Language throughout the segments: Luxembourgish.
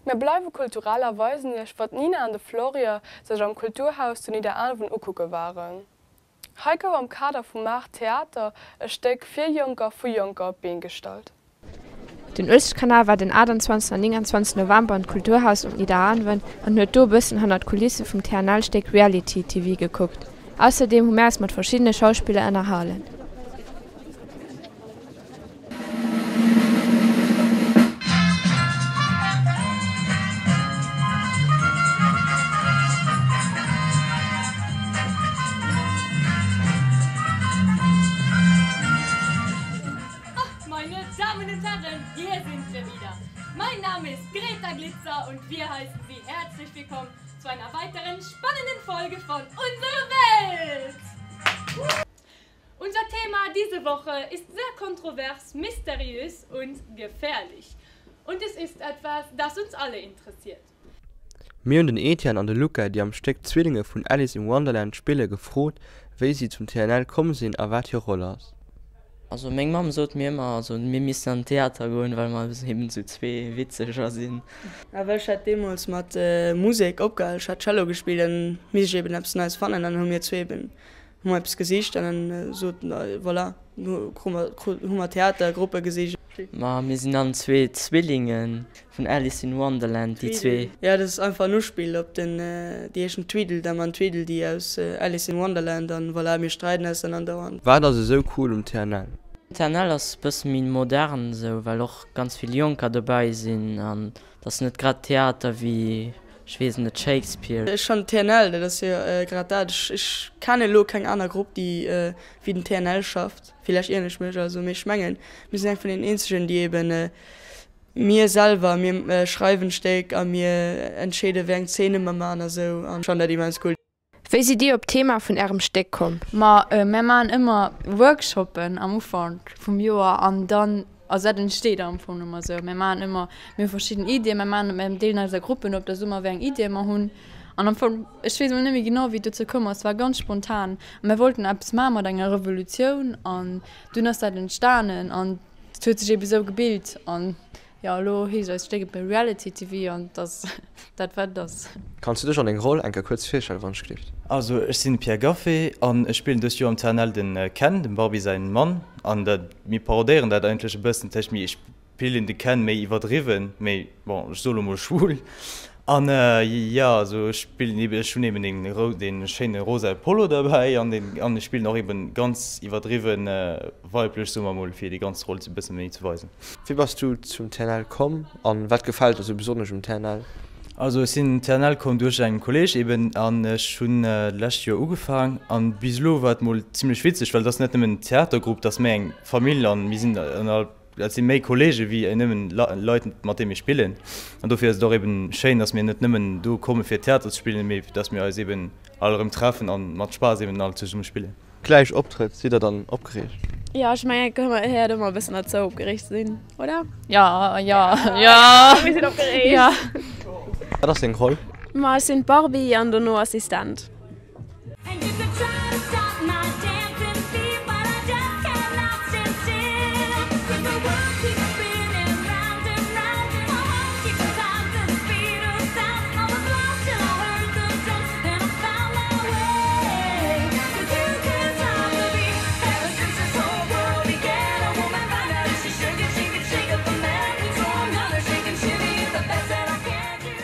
Mir bleiwe kulturell a weisen iech wat d'Nina an de Florian sech am Kulturhaus zu Nidderaanwen ukucke waren. Hei gouf am Kader vum Maart Theater e Stéck fir Jonker vu Jonker op d'Been gestallt. Den Uelzechtkanal war den 28 an 29 November an d'Kulturhaus op Nidderaanwen an huet do e bëssen hannert d'Kulisse vum TNL-Stéck Reality TV gekuckt. Ausserdeem hu mär eis mat verschiddene Schauspiller ënnerhalen. Ach, meine Damen und Herren, hier sind wir wieder. Mein Name ist Greta Glitzer und wir heißen Sie herzlich willkommen zu einer weiteren spannenden Folge von Unsere Welt! Unser Thema diese Woche ist sehr kontrovers, mysteriös und gefährlich. Und es ist etwas, das uns alle interessiert. Mir hunn den Etienne an de Luca, déi am Stéck d'Zwillinge vun Alice im Wonderland spille, gefrot, wéi si zum TNL komm sinn a wat hir Roll ass. Also meng Mamm sot mir ëmmer, also mir missten an den Theater goen, well mer eben sou zwee Witzeger sinn. Well ech hat deemools mat Musek opgehal, ech hat Cello gespillt an misst ech eben eppes Neies fannen an hu mir zwee eben hu mer eppes gesicht an dann soten der voilà, hu mer Theatergruppe gesicht. Ma mir sinn dann zwee Zwillinge vun Alice in Wonderland, déi zwee. Jo, dat ass einfach en Uspill op den, déi heeschen Tweedledum an Tweedledee aus Alice in Wonderland an voilà, mir streiden eis dann andauernd. Wat ass esou cool um TNL? TNL ass bësse méi modern esou, well och ganz vill Jonker dobäi sinn an et ass net grad Theater wéi Ech weess net, Shakespeare. Ech fannen TNL, dat ass jo grad dat, ech kennen elo keng aner Grupp déi wéi den TNL schafft, villäicht ieren ech mech, also mee ech mengen mir sinn eng vun den eenzegen déi eben mir selwer, mir schreiwen d'Stéck a mir entscheede wéi eng Zeene mer man a sou an ech fannen dat immens cool. Wéi sidd Dir op d'Thema vun Ärem Stéck komm? Ma mär maachen ëmmer Workshoppen am Ufank vum Joer an dann, also dat entsteet am Fong ëmmer esou, mär maachen ëmmer, mir hu verschidden Iddien, mär maachen, mär deelen eis a Gruppen op, da soe mer wéi eng Iddie mer hunn an am Fong, ech weess elo net méi genau wéi et dozou komm ass, et war ganz spontan a mär wollten eppes maache mat enger Revolutioun an dunn ass dat entstanen an et huet sech ebe sou gebilt an Jo, elo heescht eist Stéck ebe Reality TV an et ass dat wat et ass. Kanns du dech an deng Roll eng Kéier kuerz virstellen, wann ech gelift? Also ech sinn de Pierre Gaffé an ech spillen dëst Joer am TNL den Ken, dem Barbie säin Mann. An dat, mir parodéieren dat eigentlech e bëssen, dat heescht mir spillen de Ken méi iwwerdriwwen, méi, bon ech soe lo mol schwul. An jo, also ech spillen eben, ech hunn eben deen rou, dee schéine rosae Polo derbäi an deen, an ech spillen och eben ganz iwwerdriwwen weiblech, soe mer mol, fir déi ganz Roll e bësse méi ze weisen. Wéi bass du zum TNL komm an wat gefält der sou besonnesch um TNL? Also ech sinn TNL komm duerch eng Kolleg eben an ech hunn d'lescht Joer ugefaang an bis elo war et mol zimlech witzeg, well et ass net nëmmen en Theatergrupp, et ass méi eng Famill an mir sinn all Dat si méi Kollege wéi nëmmen Leit, mat deem mir spillen. An dofir ass et och eben schéin, datt mir net nëmmen do komme fir Theater ze spillen, mee datt mir eis eben all erëm treffen a mat Spaass eben all zesumme spillen. Gläich optrëtt, sidd der dann opgereegt? Jo, ech mengen et gehéiert ëmmer e bëssen derzou opgereegt ze sinn, oder? Jo, jo, jo. Mir sinn opgereegt. Jo. Wat ass deng Roll? Ma ech sinn d'Barbie an dono Assistent.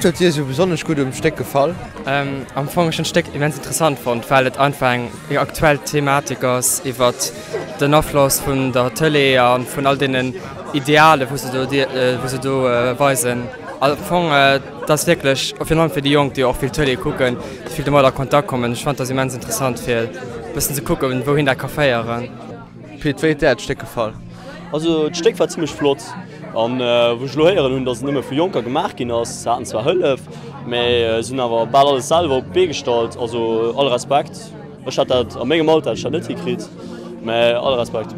Wat huet dir esou besonnesch gutt um Stéck gefall? Am Fong ech hunn d'Stéck immens interessant fonnt, well et einfach eng aktuell Thematik ass iwwert den Afloss vun der Tëlee a vun all deenen Ideale wou se do wou se do weisen. Am Fong et ass wierklech virun allem fir déi Jonk, déi och vill Tëlee kucken, déi vill domat a Kontakt kommen. Ech fannen et ass immens interessant fir e bëssen ze kucken, wouhin dat ka féieren. Pit, wéi huet där d'Stéck gefall? Also d'Stéck war zimmlech flott an wou ech elo héieren hunn, dass et nëmme vu Jonker gemaach ginn ass, se haten zwar Hëllef, mä se hunn awer bal alles selwer op d'Bee gestallt, also all Respekt. Ech hätt dat a mengem Alter hätt ech dat net hikritt, mä all Respekt.